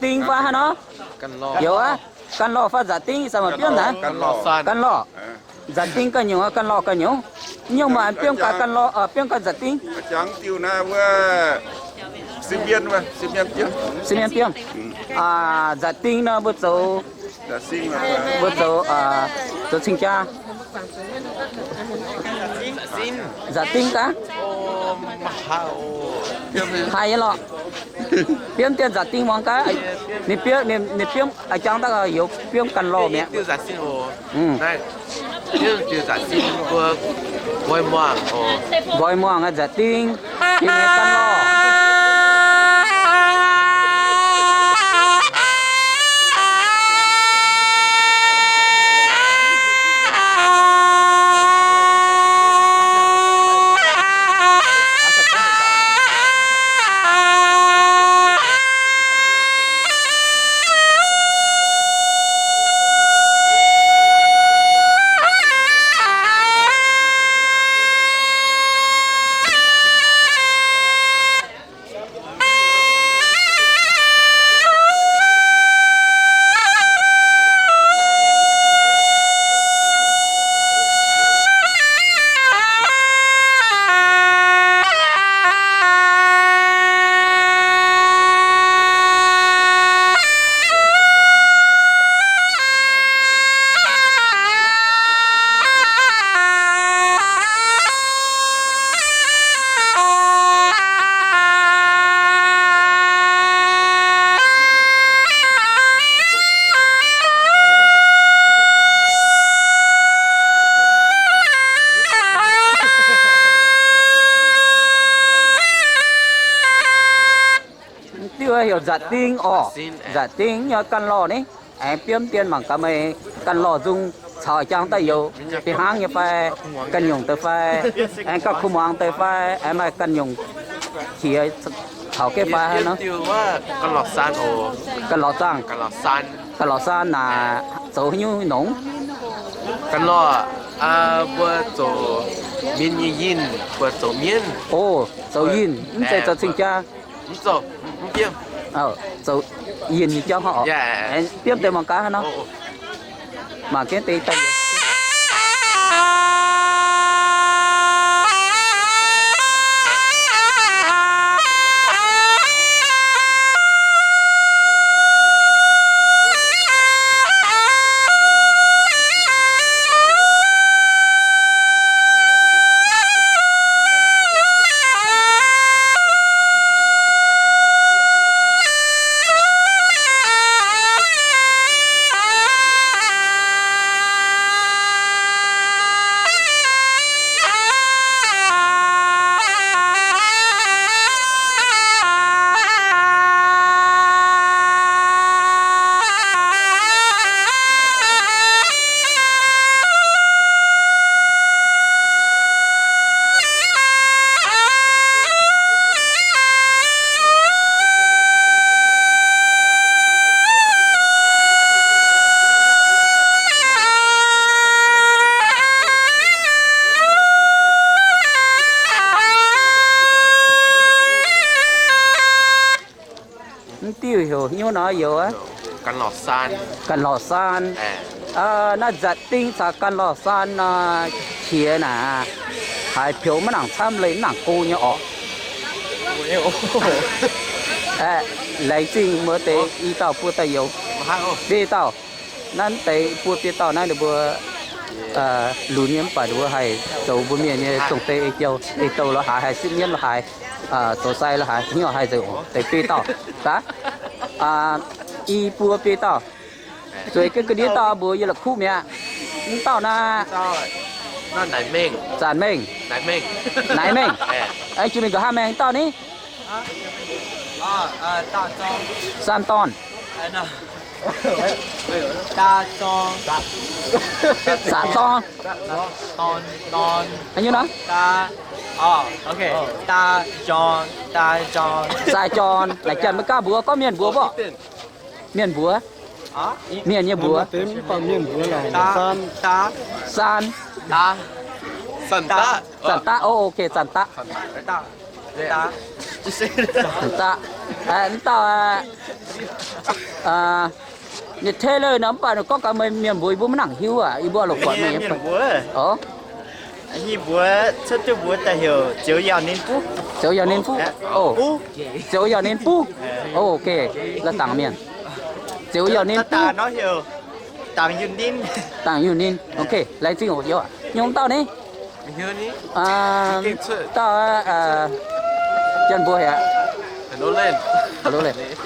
Ding fai haaix nor? Youz aqv, ganh lorh fai nza'ding, sai maaih biomv naaic. Ganh lorh. Nza'ding ganh nyungc, ganh lorh ganh nyungc. Nyungc maaih biomv gaax ganh lorh, biomv gaax nza'ding. Sieqv mienv biomv. Nza'ding nor mbuo zoux, mbuo zoux, zoux cing-jaa. Nza'ding gaax. Haiz nyei lorqc. Biomv dien nza'ding muangx gaax. Ninh biomv, ninh biomv a'jang daaih youz biomv ganh lorh mi'aqv. Nqoi muangx nza'ding, biomv ganh lorh. Diuh heuc nza'ding orqc. Nza'ding nyei ganh lorh ni. Aengx biomv dien mangc gaax meih ganh lorh nzung caux jangx daaih youz fih hnangv nyei fai, ganh nyungc deix fai, aengx gauh kuh muangx deix fai, aengx maaih ganh nyungc qiex caux geh fai nor. Ganh lorh zaangh, ganh lorh zaangh naaic zoux haaix nyungc nongx? Ganh lorh, mbuo zoux mienh nyei yinh, mbuo zoux mienv. O, zoux yinh, mv zeiz zoux cing-jaa. Zoux yinh nyei jauv oc. Biomv deix mangc gaax haaix nor. Mangc jienv deix daaih. Mv diuh heuc hnyouv nor youz aqv. Ganh lorh saan. Naaiv nza'ding caux ganh lorh saan nor, qiex naaic haiz peux maiv nangc camv leih mv nangc go nyei orqc. Aeqv, laengz zingh muoz deix i dauh buo dauh youz. Biei dauh. Naaiv deix buo biei dauh naaiv ninh mbuo lunx nyei mv baac ninh mbuo haih zoux mbuo mienh nyei zong-dei ei jiou, ei douh lorz haaix, haih sipv mienv lorz haaix, zoux sai lorz haaix, hnyouv haih nzengc oc. Deix biei dauh gaax, i buo biei dauh. Zueiz jienv ga'ndiev dauh mbuox yie la'kuqv mi'aqv. Mv dauh naaiv, Zanc Mengh, Naaiv Mengh. Jiex mingh nqa'haav maengx dauh ni? Saan Dorn. Zaqc Dorn. Nyungc nor? Sai John. Naaic janx maiv gaav mbuox, gorngv mienh mbuox mborqv. Mienh mbuox. Mienh nyei mbuox. Saan. Zanc Daqv. O, ok, Zanc Daqv. Mv dauh, mv dauh, ninh Taylor nor, mv baac ninh gorngv gaax meih mienh mbuox yie mbuo maiv nangc hiuv aqv, yie mbuo loz-buatc meih. Mbuo, mbuo, Zoux Yauh Ninh Buv. Zoux Yauh Ninh Buv. Ok, la'dangc mienh. Zoux Yauh Ninh Buv. Dangc Yunh Ninh. Ok, laengz zingh oc. Nyungc dauh ni? Dauh, Janx-mbuox heuc.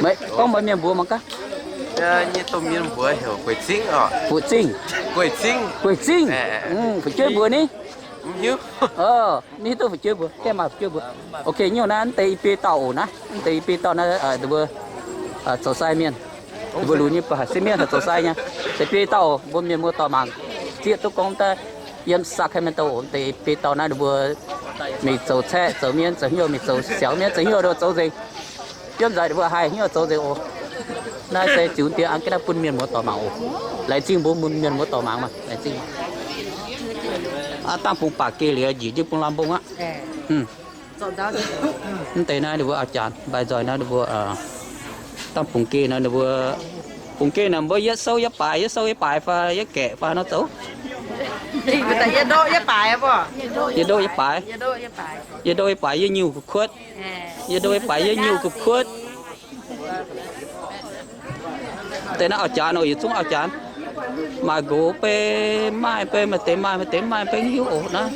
Meih gorngv mbuox mienh mbuox mangc gaax. Nyei domh mienh mbuox heuc Gueic Zingh oc. Gueic Zingh. Gueic Zingh. Fu'jueiv mbuox ni? Mv hiuv duqv fu'jueiv mbuox, gaengh maaih fu'jueiv mbuox. Ok, nyungc naaiv deix i biei dauh oc naaiv, deix i biei dauh naaiv, mbuo zoux sai mienh. Mbuo lunx nyei baac se mienh haih zoux sai nyei. Deix biei dauh oc, mbuo mienh muoz-doic mangc zieqv duqv gorngv daaih yiem Sacramento oc, deix biei dauh naaiv ninh mbuo mingh zoux caeqv, zoux mienh, zoux hnyouv, mingh zoux siangx mienh, zoux hnyouv nduov zoux nzengc. Biomv nzaic ninh mbuo haih hnyouv zoux nzengc oc. Naaiv se ziux dien an ga'naaiv bun mienh muoz-doic mangc oc. Laengz zingh mbuo mienh muoz-doic mangc maah, laengz zingh. Dangh bungx baac geh liuz njiec jienv bungx lamh mbong aqv. Mv deix naaiv ninh mbuo a'jangc mbaih nzoih naaiv ninh mbuo dangh bungx geh nor ninh mbuo, bungx geh nor mbuo yietv souv yietv baaix, yietv souv yietv baaix fai yietv gaeqv fai nor zoux. Yietv ndoqv yietv baaix, yietv ndoqv yietv baaix, yietv nyiuh kuv kuotv, yietv ndoqv yietv baaix, yietv nyiuh kuv kuotv. Deix naaiv auv-jaax nor yietc zungv auv-jaax, maaih nqox bei maaih bei, maaih deix maaih, maaih deix maaih bei, hiuv oc naaiv.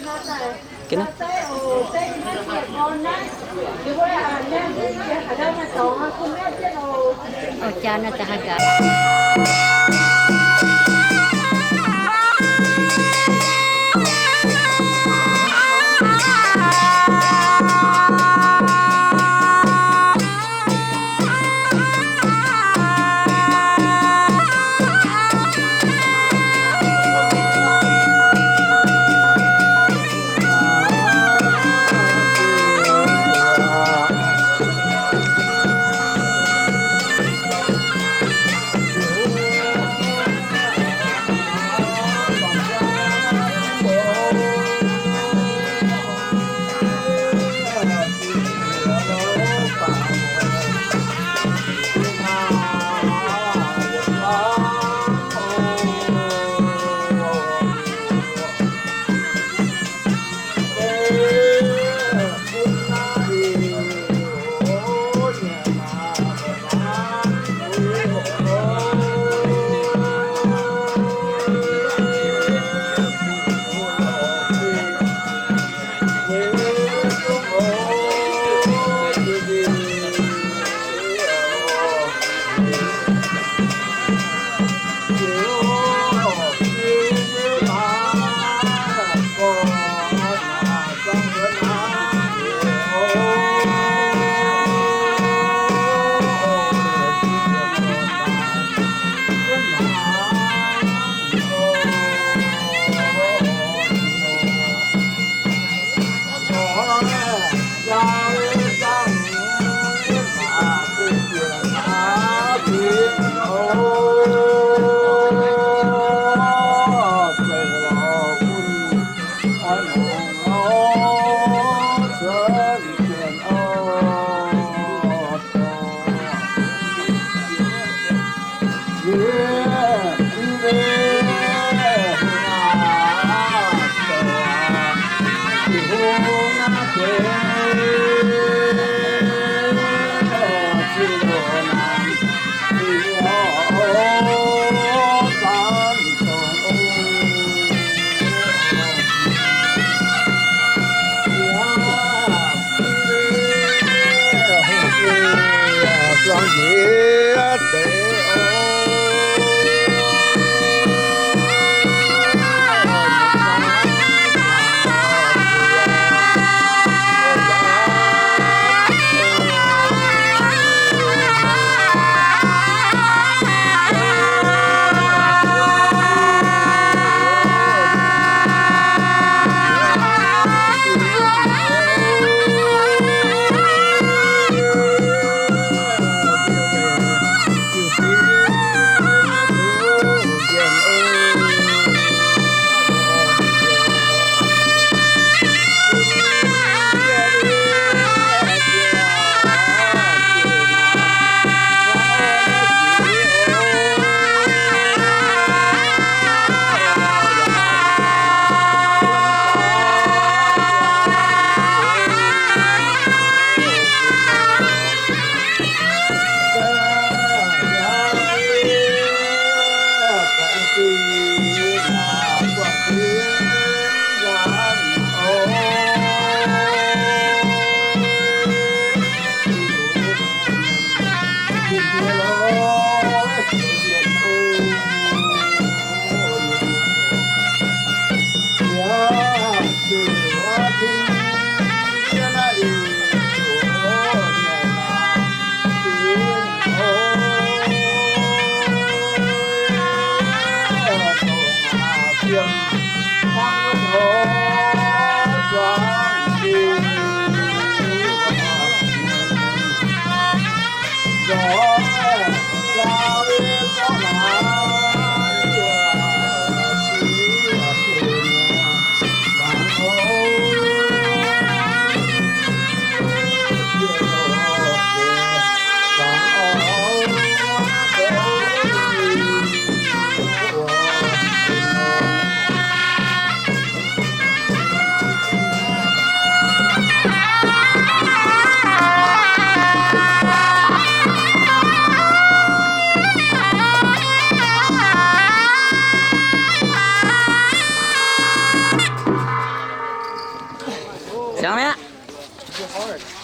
Siang mi'aqv.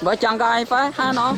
Mbuo jangx nqaai fai haaix nor?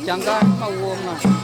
Jangx gaax, maaih wuom aqv.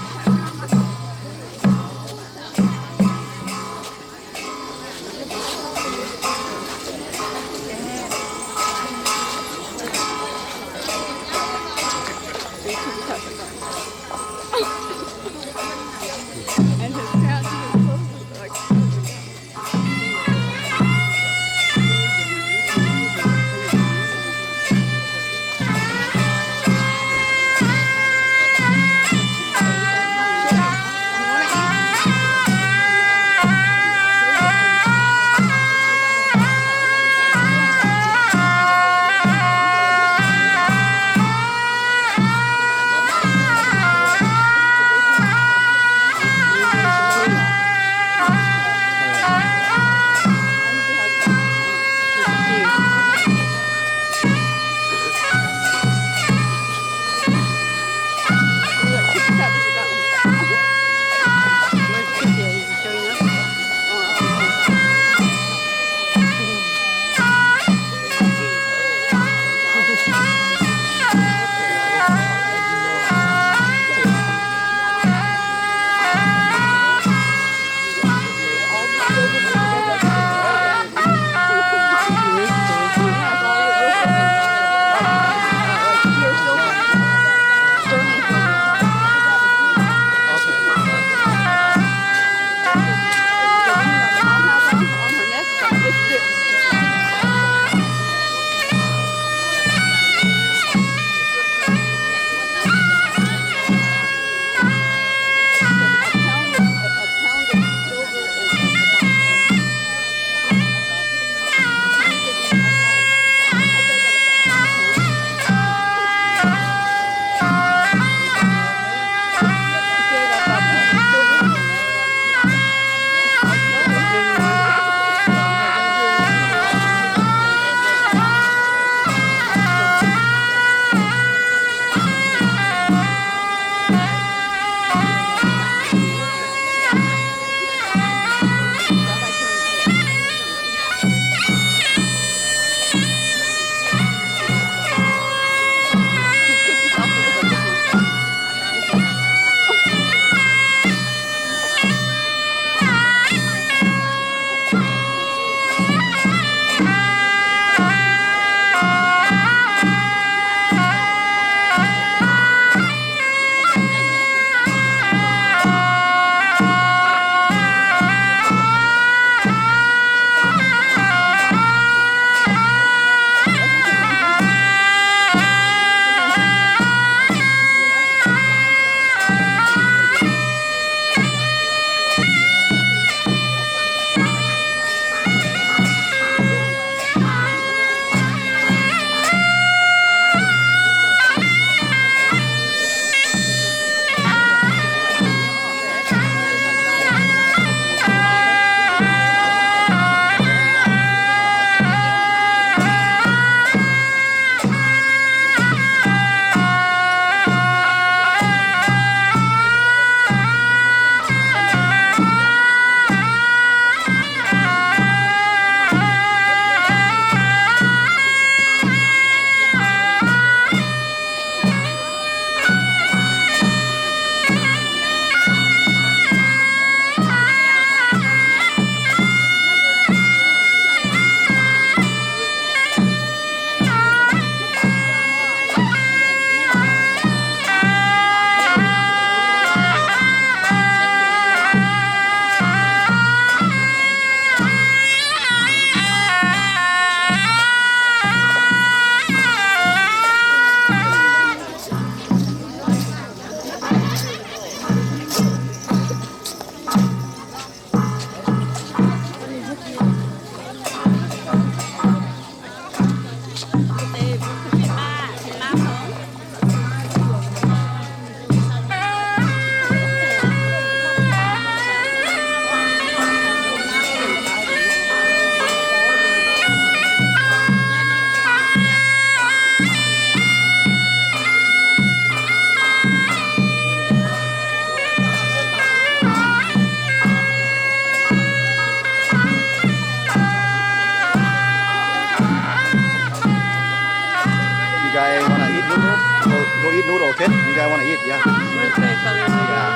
Okay, you guys wanna eat? Yeah. We'll pay for the, yeah.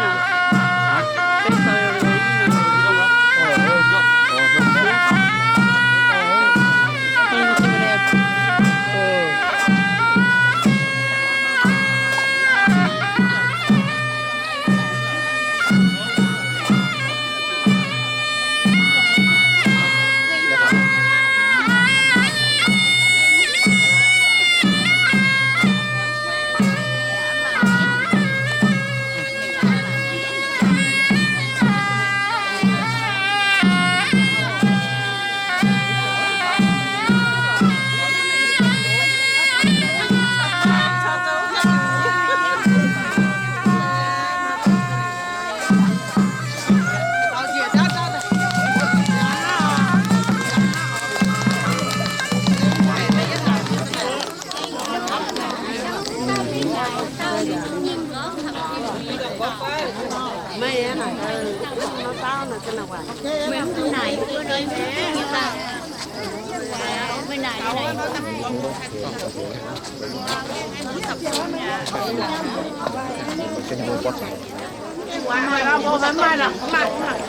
Huh? Pay for the, you know.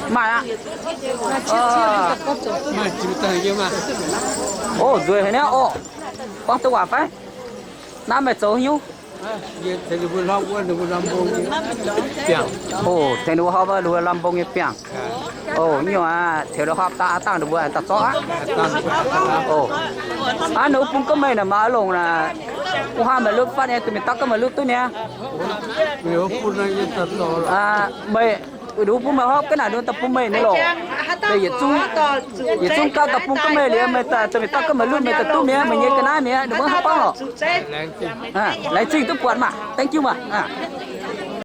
Maaih aqv. Maaih jiu daaih yiem aqv. Ov, nzueic haic niaa orqc. Buangh duqv waac fai? Naaiv meih zoux haaix nyungc? Ov, tengx ninh mbuo hopv wuov ninh mbuo lamh mbong nyei biangh. Ov, nyungc aqv, ceux lorz hopv daaih, dangh ninh mbuo daaih zorqv aqv. Ov, aav, ninh mbuo bun gorngv meih naaic maaih longc naaic, wuov hnangv meih lutv fatv nyei, duqv mingh dapv gorngv meih lutv duqv niaa. Meih, ninh mbuo bun meih hopv ga'naaiv, ninh mbuo daaih bun meih nyei lorqc. Yietc zungv, yietc zungv gauh daaih bun gorngv meih liuz, meih daaih, duqv mingh dapv gorngv meih lutv, meih daaih duqv mi'aqv, meih nyei ga'naaiv mi'aqv, ninh mbuo haaix bangc lorqc. Laengz zingh duqv buatc maah, thank you maah.